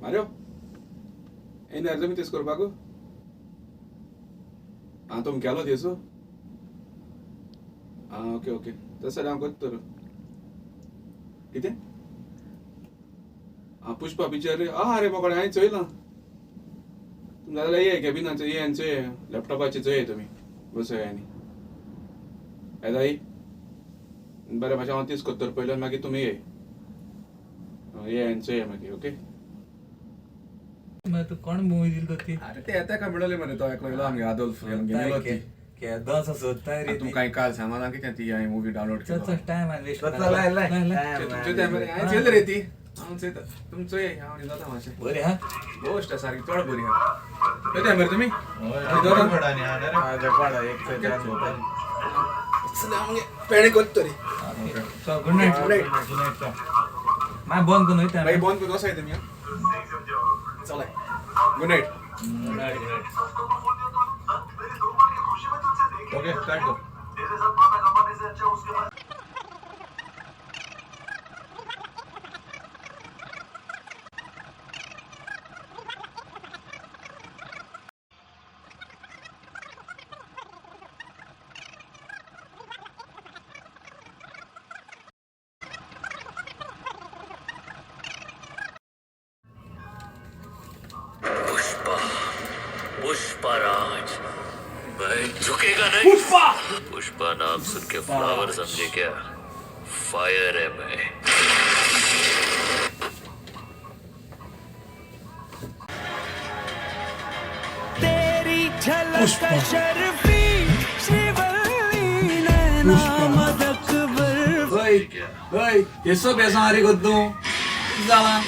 मार्यो येयना रे तुमी तेस करपाक. आं तुमी केलो तेसो. आं ओके ओके तशें जाल्यार हांव करता तर. कितें? आं पुष्पा पिक्चर रे. आं रे बोकडे हांवें चोयलां. तुमी जाल्यार ये कॅबिनाचो ये आनी चोय लॅपटॉपाचेर चोय तुमी बसय आनी येताय. बरें मातशें हांव तीच करता पयलीं आनी मागीर तुमी ये ये आनी चोय मागीर. ओके. तू कोण मूवी दिली तो ती? अरे ते येता काय म्हणले मरे तो एकलो येयलो आमगे आदोल्फ गेलो ती. केदोस सोदताय रे. तुमकां कांय काल सांगला कितें ती हांवें मुवी डावनलोड केलो. चल टायम आनी वेस्ट. तुमचे ते मरे हांवें चोयलें रे ती. हांव चोयता तुमी चोय हांव न्हिदता मातशें. बरी हा गोश्ट सारकी चड बरी आहा. येता मरे तुमी. पेणे करता रे. चल गुड नायट. Good night. मागीर बंद करून वयता. मागीर बंद करून वसाय तुमी. चलाय गुड नायट. ओके स्टार्ट कर. पुष्पा, पुष्पा राज, मैं झुकेगा नहीं. पुष्पा, पुष्पा नाम सुन के फ्लावर समझे क्या? फायर है मैं. तेरी झलक शर्फी श्रीवल्ली नैना मदक बर्फी. ओय ओय येसो बेसो आरे करता तूं? कितें जालां?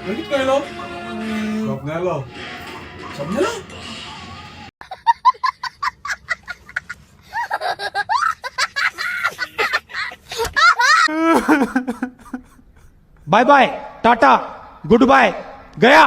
कितें कळ्ळो? स्वप्नालो. समजलो. Bye bye tata good bye Gaya.